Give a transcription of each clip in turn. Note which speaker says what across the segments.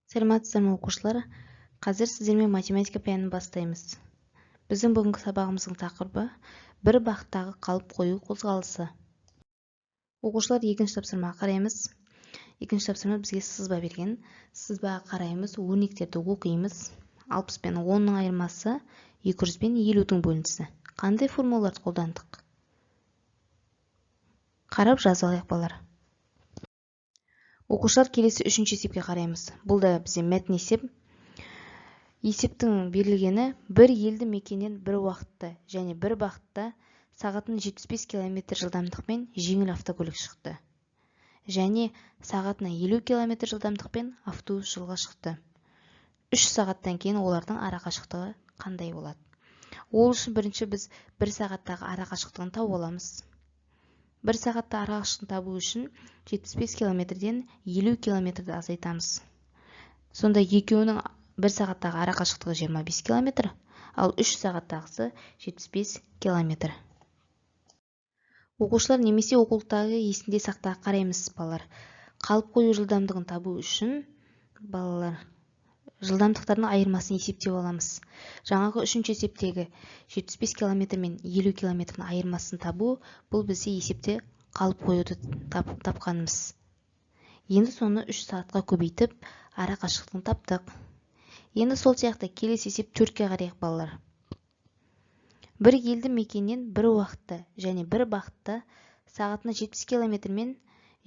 Speaker 1: Сәлеметсіздер ме, оқушылар? Қазір сіздермен математика пәнін бастаймыз. Біздің бүгінгі сабағымыздың тақырыбы бір бағыттағы қалып қою қозғалысы. Оқушылар, екінші тапсырмаға қараймыз. Екінші тапсырма бізге сызба берген. Сызбаға қараймыз, өрнектерді оқимыз. 60 пен 10-ның айырмасы 200 пен 50-дің бөліндісі. Қандай формулаларды қолдандық? Қарап жазып алайық, балалар. Оқушылар, келесі үшінші есепке қараймыз. Бұл да бізде мәтін есеп. Есептің берілгені: бір елді мекеннен бір уақытта және бір бағытта сағатына 75 км жылдамдықпен жеңіл автокөлік шықты. Және сағатына 50 км жылдамдықпен автобус жолға шықты. 3 сағаттан кейін олардың арақашықтығы қандай болады? Ол үшін бірінші біз 1 сағаттағы арақашықтығын тауып аламыз. 1 сағатта арақашықтығын табу үшін 75 километрден 50 километрді азайтамыз. Сонда екеуінің 1 сағаттағы арақашықтығы 25 километр, ал 3 сағаттағысы 75 километр. Оқушылар, немесе оқулықтағы есінде сақта қараймыз, балалар. Қалып қою жылдамдығын табу үшін, балалар, жылдамдықтардың айырмасын есептеп аламыз. Жаңағы үшінші есептегі 75 километр мен 50 километрдің айырмасын табу, бұл бізде есепте қалып қоюды тапқанымыз. Енді соны 3 сағатқа көбейтіп, ара қашықтығын таптық. Енді сол сияқты келесі есеп 4-ке қарайық, балалар. Бір елді мекеннен бір уақытта және бір бағытта сағатына 70 километрмен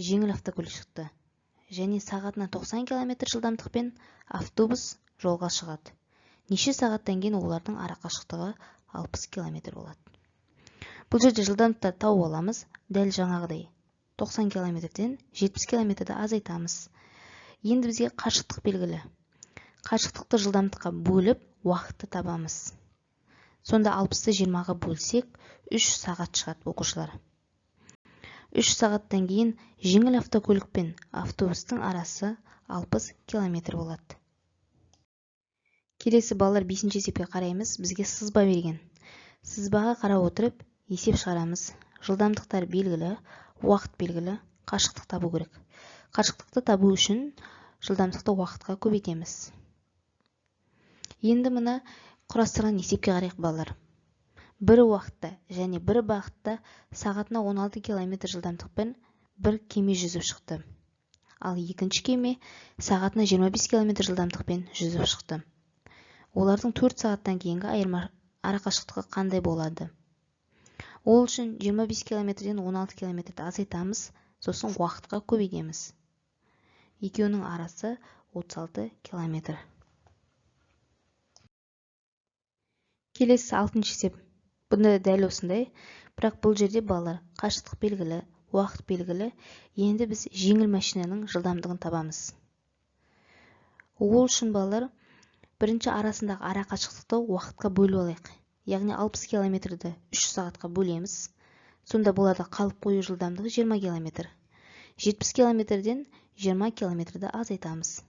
Speaker 1: жеңіл автокөлік шықты. Және сағатына 90 километр жылдамдықпен автобус жолға шығады. Неше сағаттан кейін олардың арақашықтығы 60 километр болады? Бұл жерде жылдамдықты тауып аламыз, дәл жаңағыдай 90 километрден 70 километрді азайтамыз. Енді бізге қашықтық белгілі. Қашықтықты жылдамдыққа бөліп, уақытты табамыз. Сонда 60-ты 20-ға бөлсек, 3 сағат шығады, оқушылар. 3 сағаттан кейін жеңіл автокөлік пен автобустың арасы 60 километр болады. Келесі, балалар, 5-ші есепке қараймыз. Бізге сызба берген. Сызбаға қарап отырып есеп шығарамыз. Жылдамдықтар белгілі, уақыт белгілі, қашықтық табу керек. Қашықтықты табу үшін жылдамдықты уақытқа көбейтеміз. Енді мына құрастырған есепке қарайық, балалар. Бір уақытта және бір бағытта сағатына 16 километр жылдамдықпен бір кеме жүзіп шықты. Ал екінші кеме сағатына 25 километр жылдамдықпен жүзіп шықты. Олардың 4 сағаттан кейінгі арақашықтығы қандай болады? Ол үшін 25 километрден 16 километрді азайтамыз, сосын уақытқа көбейтеміз. Екеуінің арасы 36 километр. Келесі 6-шы есеп. Бұнда дәл осындай, бірақ бұл жерде, балалар, қашықтық белгілі, уақыт белгілі. Енді біз жеңіл машинаның жылдамдығын табамыз. Ол үшін, балалар, бірінші арасындағы ара қашықтықты уақытқа бөліп алайық. Яғни 60 километрді 3 сағатқа бөлеміз. Сонда болады қалып қою жылдамдығы 20 километр. 70 километрден 20 километрді азайтамыз.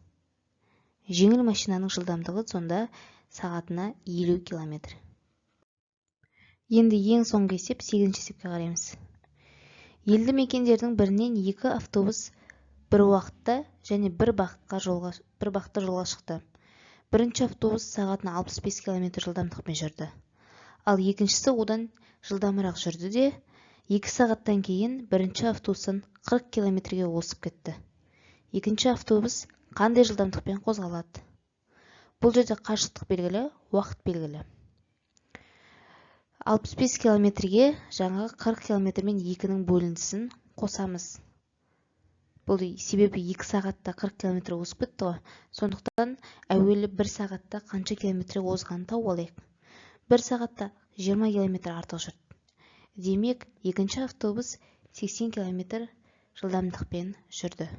Speaker 1: Жеңіл машинаның жылдамдығы сонда сағатына 50 километр. Енді ең соңғы есеп, 8-ші есепке қараймыз. Елді мекендердің бірінен екі автобус бір уақытта және бір бағытта жолға шықты. Бірінші автобус сағатына 65 километр жылдамдықпен жүрді. Ал екіншісі одан жылдамырақ жүрді де, 2 сағаттан кейін бірінші автобустан 40 километрге озып кетті. Екінші автобус қандай жылдамдықпен қозғалады? Бұл жерде қашықтық белгілі, уақыт белгілі. 65 километрге жаңағы 40 километр мен 2-нің бөліндісін қосамыз. Бұл себебі 2 сағатта 40 километр озып кетті ғой. Сондықтан әуелі 1 сағатта қанша километр озғанын тауып алайық. 1 сағатта 20 километр артық жүрді. Демек, екінші автобус 80 километр жылдамдықпен жүрді.